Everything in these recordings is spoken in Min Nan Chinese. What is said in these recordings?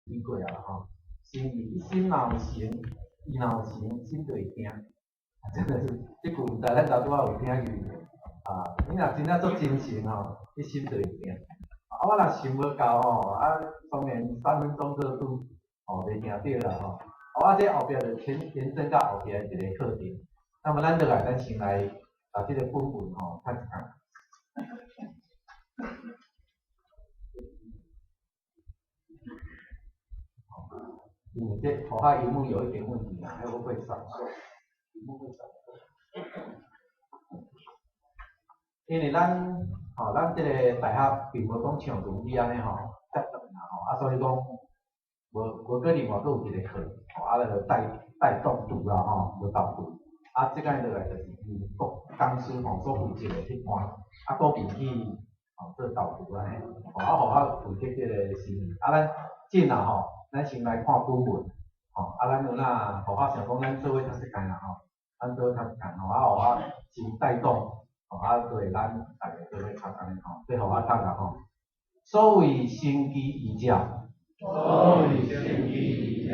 提過啊吼。誠意，伊心若有誠，伊若有誠，心就會驚。啊，真的是，這句毋知咱頭拄仔有聽見無？啊，你若真正足真誠吼，你心就會驚。啊，我若想無夠吼，啊，當然三分鐘熱度，吼，袂行著啦吼。啊，我這後壁就延延伸到後壁一個課程。那麼咱落來，咱先來把這個本文吼看一看。嗯，這頭下螢幕有一點問題啊，還會會閃爍，螢幕會閃爍。因為咱吼，咱這個大學並無講像如意按呢吼，遮長啦吼，啊，所以講無無閣另外閣有一個課，吼，啊，來帶帶動讀啦吼，無導讀。啊，這擺落來就是由國講師吼所負責的彼段，啊，閣入去吼做導讀按呢，吼，啊，予我負責這個心意。啊，咱進啦吼，咱先來看本文，吼，啊，咱有哪，予我想講咱做伙讀冊啦吼，咱做伙讀冊吼，啊，予我先帶動。吼，啊，對，咱逐家做伙讀按呢吼，這予我讀啦吼。所謂成其意者，所謂成其意者，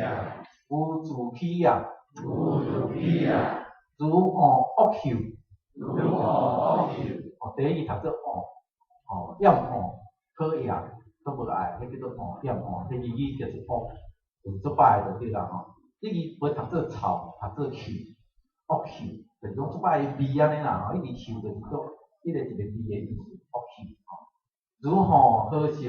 無自欺也，無自欺也。如惡惡臭，如惡惡臭。哦，第一字讀做惡，吼，厭惡、討厭、都無愛，彼叫做惡厭惡。第二字就是惡，就是足歹的就對啦吼。這字袂讀做臭，讀做臭，惡臭，就是講足歹的味按呢啦吼。伊字臭就是講，彼個一個味的意思，惡臭吼。如吼好色，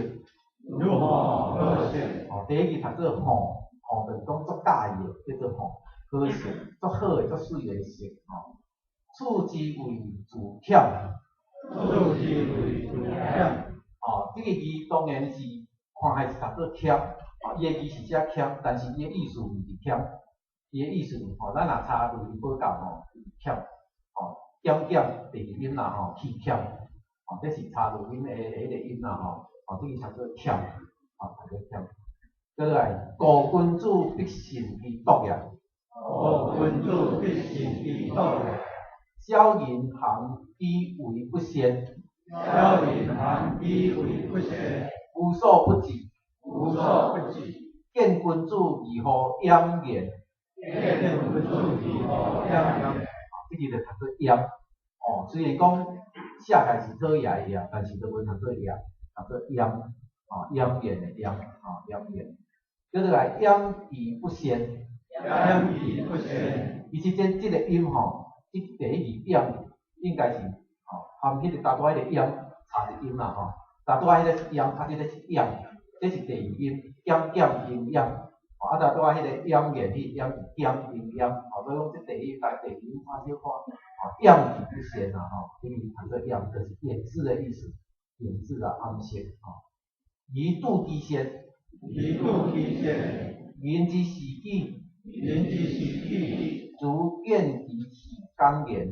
如吼好色。吼，第一字讀做吼，吼就是講足佮意的，叫做吼好色，足好的、足媠的色吼。處之為自儉，處之為自儉。吼，這個字當然是看起來是讀做儉，吼，伊的字是寫儉，但是伊的意思毋是儉，伊的意思吼，咱若查文字報告吼，是儉，吼，減減第二音啦吼，去儉，吼，這是查錄音的彼個音啦吼，吼，這個讀做儉，吼，讀做儉。閣來，故君子必慎其獨也。故君子必慎其獨也。小人行以為不善。小人行以為不善。無所不至。無所不至。見君子而乎掩言。見君子而乎掩言。這個就讀做掩。哦，雖然講寫起來是討厭的厭，但是都無讀做厭，讀做掩。哦，掩言的掩，哦，掩言。閣落來，掩而不善。掩而不善。其實這這個音吼，這第一字掩應該是吼，含彼個頭拄仔彼個掩差一音啦吼。頭拄仔彼個是掩，啊，這個是掩，這是第二音，減減音掩。吼，啊，頭拄仔彼個掩言彼個掩是減音掩，吼，所以講這第一代第二音差小可，吼，掩而不善啦吼，因為讀做掩，就是掩飾的意思，掩飾啊，暗示吼。宜妒其善，宜妒其善。人之視己，人之視己，如見其是敢言，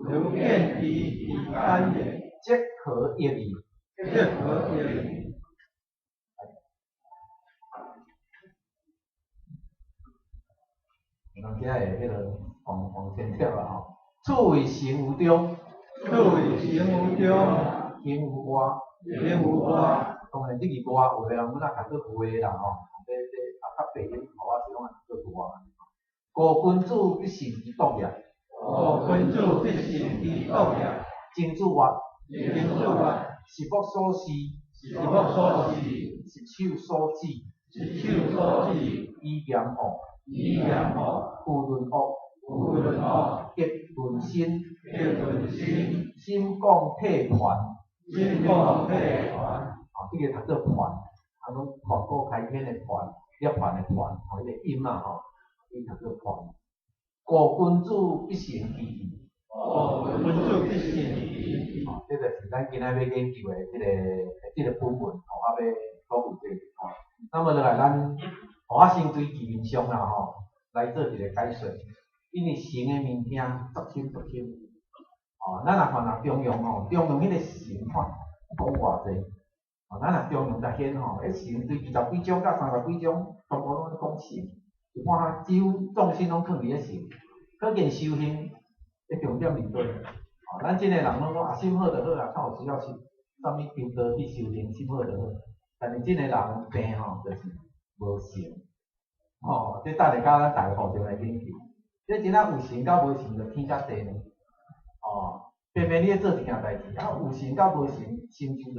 如見其是敢言，則可抑矣。則可抑矣。人遮會彼個黃黃天條啊吼，處為行無中，處為行無中，行無外，行無外。當然，這字外有的人阮啊讀做話啦吼，這這啊較白音，予我是攏讀做外。故君子必慎其獨也。故君子必慎其獨也。曾子曰。曾子曰。十目所視。十目所視。十手所指。十手所指。以言惡。以言惡。有論惡。有論惡。極論心。極論心。心廣體團。心廣體團。吼，這個讀做團，啊，講盤古開天的盤，涅槃的槃，吼，彼個音啊吼，伊讀做團。故君子必誠其意。故君子必誠其意。吼，這就是咱今仔欲研究的這個這個本文，吼，啊，欲討論這個地方。那麼落來，咱，予我先對字面上啦吼，來做一個解說。因為誠的物件足深足深。哦，咱若看若中庸吼，中庸彼個誠看講偌濟。哦，咱若中庸來顯吼，彼誠對二十幾章到三十幾章，全部攏咧講誠。有看哈，幾乎重心攏囥佇咧誠，可見修行的重點佇佗。哦，咱這個人攏講啊，心好就好啊，較有需要去啥物求道去修行，心好就好。但是這個人病吼，就是無成。吼，這等下佮咱逐个互相來研究。這真正有成佮無成就天遮濟呢。哦，偏偏你咧做一件代誌，啊有成佮無成，成就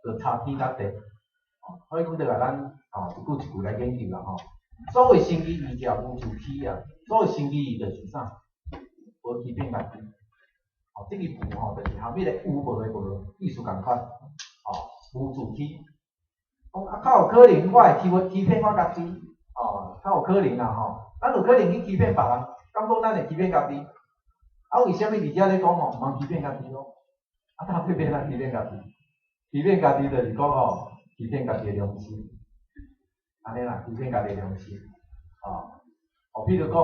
就差天甲地。哦，所以講就來咱吼一句一句來研究啦吼。所謂生機義者無自欺啊，所謂生機義就是啥？無欺騙家己。哦，這個無吼，就是含彼個有無的無意思仝款。哦，無自欺。講啊，較有可能我會欺騙我家己。哦，較有可能啦吼。咱有可能去欺騙別人，敢講咱會欺騙家己？啊，為啥物佇遮咧講吼，毋通欺騙家己咯？啊，到底欲按怎欺騙家己？欺騙家己就是講吼，欺騙家己的良心。按呢啦，欺騙家己的良心。哦，哦，比如講，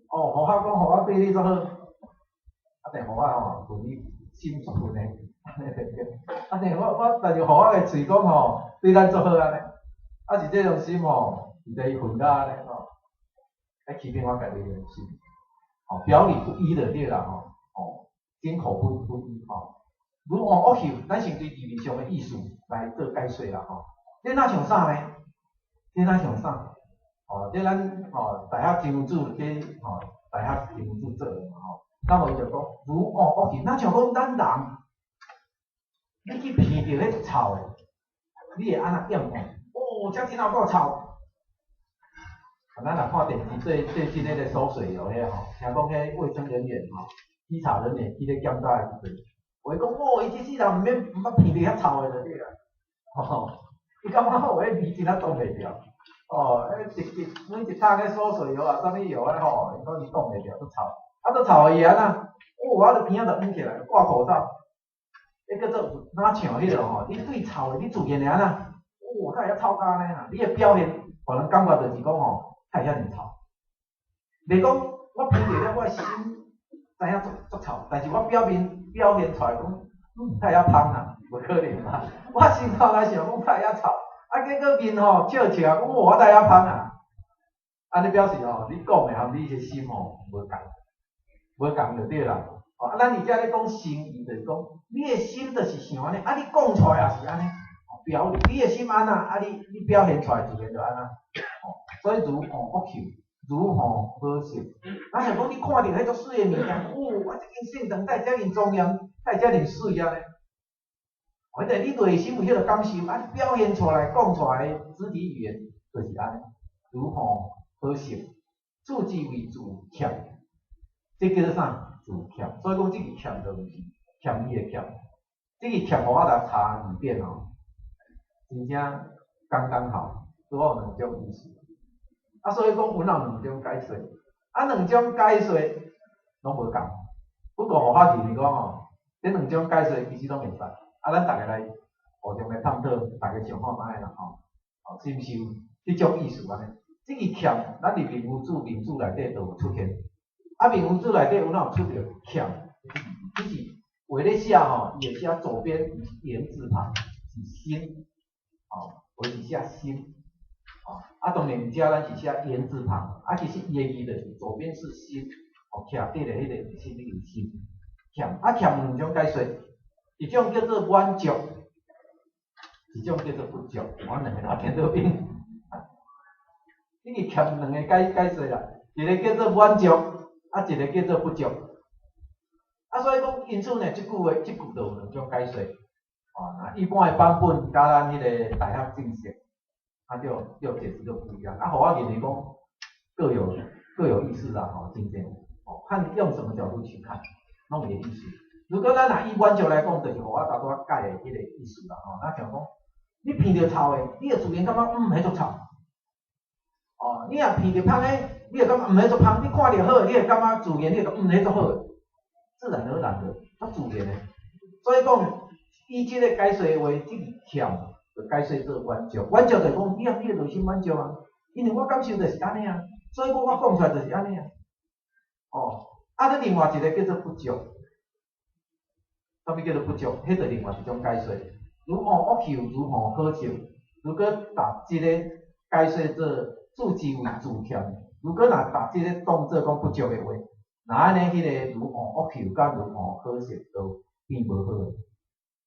哦，予我講予我對你足好，啊，但予我吼問你心足恨的，按呢對毋對？啊，但我但是予我的喙講吼，對咱足好按呢，啊是這種心吼，是佇伊恨甲按呢吼，來欺騙我家己的良心。哦，表裡不一的對啦吼，哦，心口不一吼。如惡惡臭，咱先對字面上的意思來做解說啦吼。這若像啥呢？這若像啥？哦，這咱吼大學真主這吼大學真主做的嘛吼。那麼伊就講如惡惡臭，若像講咱人，你去鼻著彼臭的，你會按怎厭惡？哦，這真有夠臭！咱若看電視最近彼個餿水油彼吼，聽講彼衛生人員吼，稽查人員去咧檢查的時陣，有的講哦，伊這世人毋免毋捌鼻著遐臭的就對啊，吼，伊感覺有彼味真仔擋袂牢，哦，彼一一每一桶彼餿水油啊，啥物油啊吼，伊講伊擋袂牢，足臭，啊足臭的伊會按怎？哦，我著鼻仔著捂起來，掛口罩，彼叫做若像彼個吼，你對臭的，你自然會按怎？哦，哪會遐臭甲按呢啦？你的表現，予人感覺就是講吼，哪會遐爾臭？袂講我鼻著了，我的心知影足足臭，但是我表面表現出來講，嗯，哪會遐芳啊？無可能嘛！我心頭內想講哪會遐臭，啊結果面吼笑笑講，我哪會遐芳啊？按呢表示吼，你講的和你的心吼無仝，無仝就對啦。哦，啊，咱佇遮咧講心意，就是講你的心就是想按呢，啊，你講出來也是按呢。表裡你的心按怎，啊你表現出來自然就按怎。哦，所以如惡惡臭，如吼好色。若像講你看著彼足媠的物件，哦，我這間聖堂哪會遮爾莊嚴，哪會遮爾媠按呢？哦，彼個你內心有彼個感受，啊，你表現出來、講出來的肢體語言就是按呢。如吼好色，此之謂自欠，這叫做啥？自欠。所以講這個欠就毋是欠伊的欠，這個欠予我來查字典吼，真正剛剛好，拄好兩種意思。啊，所以講阮有兩種解說，啊，兩種解說攏無仝。不過予我認為講吼，這兩種解說其實攏會使。啊，咱逐个來互相來探討，逐家想看覓啦吼。哦，是毋是有這種意思按呢？這個欠，咱佇明文字、明字內底就有出現。啊，明文字內底有哪有出著欠？只是話咧寫吼，伊會寫左邊是言字旁，是心，哦，話是寫心，哦，啊，當然遮咱是寫言字旁，啊，其實伊的字就是左邊是心，哦，徛佇咧彼個是那個心，欠，啊，欠有兩種解說，一種叫做滿足，一種叫做不足，我兩個來顛倒變。這個欠兩個解說啦，一個叫做滿足，啊，一個叫做不足。啊，所以講，因此呢，這句話，這句就有兩種解說。哦，那一般的版本佮咱彼個大學正式，啊，就解釋就不一樣。啊，予我認為講，各有意思啦，吼，真正，哦，看用什麼角度去看，攏有意思。如果咱若以滿足來講，就是予我頭拄仔解的彼個意思啦，吼。若像講，你鼻著臭的，你會自然感覺，嗯，彼足臭。哦，你若鼻著芳的，你會感覺，嗯，彼足芳。你看著好的，你會感覺自然，你會感覺，嗯，彼足好的，自然而然的，足自然的。所以講，以這個解說的話，這個欠就解說做滿足，滿足就是講，你你的內心滿足啊，因為我感受就是按呢啊，所以我講出來就是按呢啊。哦，啊，你另外一個叫做不足，啥物叫做不足？彼就另外一種解說。如惡惡臭，如吼好色。如果把這個解說做自之為自欠，如果若把這個當做講不足的話，那按呢彼個如惡惡臭佮如吼好色都變無好。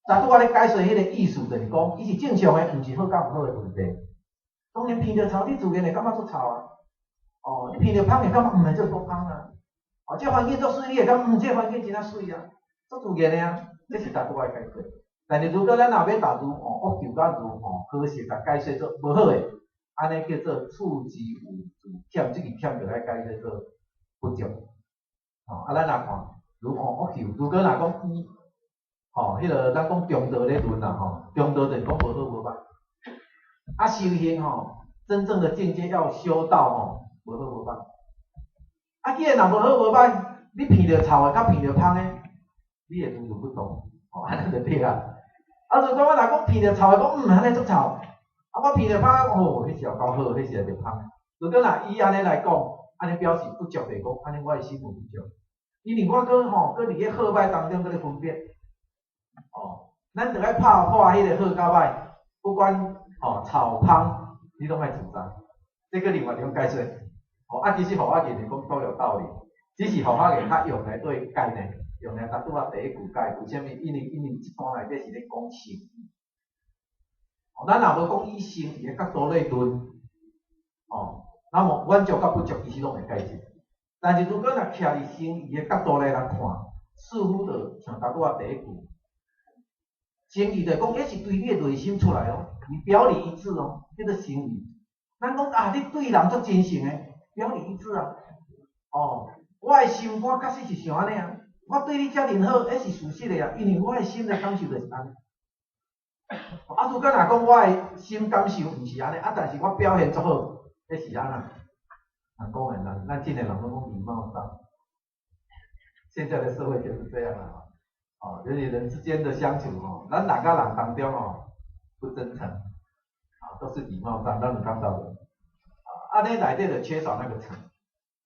昨拄仔咧解說彼個意思，就是講，伊是正常的，毋是好佮毋好的問題。當然聞著臭，你自然會感覺足臭啊。哦，你聞著芳會感覺毋係這足芳啊。哦，這環境足媠，你會感覺這環境真啊媠啊，足自然的啊。這是逐拄仔解說。但是如果咱若欲逐字吼，惡求佮字吼，呵實共解說做無好的，按呢叫做處之有字欠，這個欠就愛解說做不足。吼，啊，咱若看，如吼惡求，如果若講伊，吼，彼个咱講中道咧論啦吼，中道就是講無好無歹。啊，修行吼，真正的境界要修到吼，無好無歹。啊，既然若無好無歹，你聞著臭的佮聞著芳的，你會如如不動，吼，按呢就對啊。啊，如果我若講聞著臭的，講按呢足臭，啊，我聞著芳，哦，彼是有夠好，彼是會芳。如果若以按呢來講，按呢表示不足就是講，按呢我的心有不足。因為我閣吼，閣佇咧好歹當中閣咧分別，哦，咱著愛拍破彼个好佮歹，不管吼臭芳，你攏愛自在。這個另外一種解說，吼啊，其實佛法言講都有道理，只是佛法言較用來對概念，用來拄仔第一句解，為啥物？因為這段內底是咧講誠意。哦，咱若無講以誠意的角度來論，哦，那麼滿足佮不足其實攏會解釋。但是如果若徛佇誠意的角度來來看，似乎就像拄仔第一句，誠意就講，彼是對你的內心出來哦，你表裡一致哦，叫做誠意。咱講啊，你對人足真誠的，表裡一致啊。哦，我的心肝確實是想按呢啊，我對你遮爾好，彼是事實的啊，因為我的心的感受就是按呢。啊，如果若講我的心感受毋是按呢，啊，但是我表現足好，彼是按怎？人講的人，咱這个人攏講禮貌上。現在的社會就是這樣啦，哦，人與人之間的相處哦，咱人佮人當中哦，不真誠，啊，都是禮貌上，讓人感到的，啊，按呢內底就缺少那個誠。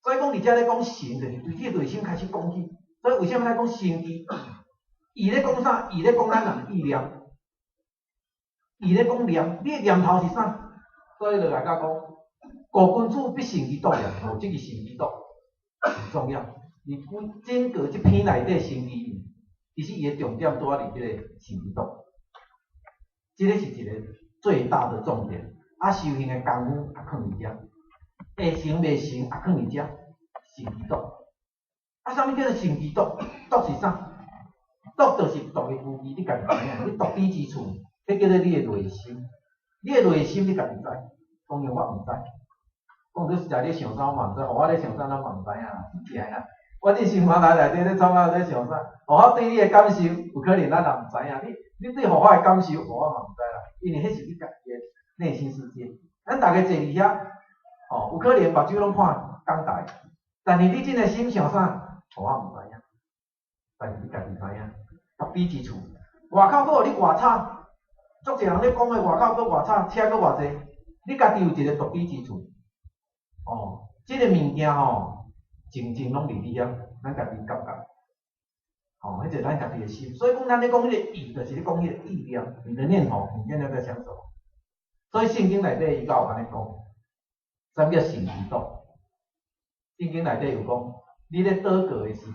所以講，佇遮咧講誠，就是對這個內心開始講起。所以為啥物來講誠意？伊咧講啥？伊咧講咱人的意念，伊咧講念，你的念頭是啥？所以就來甲講，古君子必承其篤念，哦，這個承其篤很重要。你整個這篇內底誠意，其實伊的重點拄仔佇這個承其篤，這個是一個最大的重點。啊，修行的功夫也囥佇遮，會成袂成也囥佇遮，承其篤。啊，啥物叫做承其篤？篤是啥？篤就是獨的無異，你家己知影，你獨彼之處，彼叫做你的內心。你的內心你家己知，當然我毋知。講你實在咧想啥，我嘛毋知；予我咧想啥，咱嘛毋知影。是啊，我佇心肝內內底咧創啊咧想啥？予我對你的感受，有可能咱也毋知影。你對予我的感受，我嘛毋知啦，因為彼是你家己的內心世界。咱逐家坐佇遐，吼，有可能目睭攏看講台，但是你真的心想啥，我毋知影。但是你家己知影，獨彼之處，外口閣予你偌吵，足濟人咧講的外口閣偌吵，車閣偌濟，你家己有一個獨彼之處。哦，這個物件吼，靜靜攏佇你遐，咱家己感覺。吼，彼個咱家己的心，所以講咱咧講彼個意，就是咧講彼個意念，你的念頭，你現在在想什麼？所以聖經內底伊閣有按呢講，啥物叫承其篤？聖經內底有講，你咧禱告的時。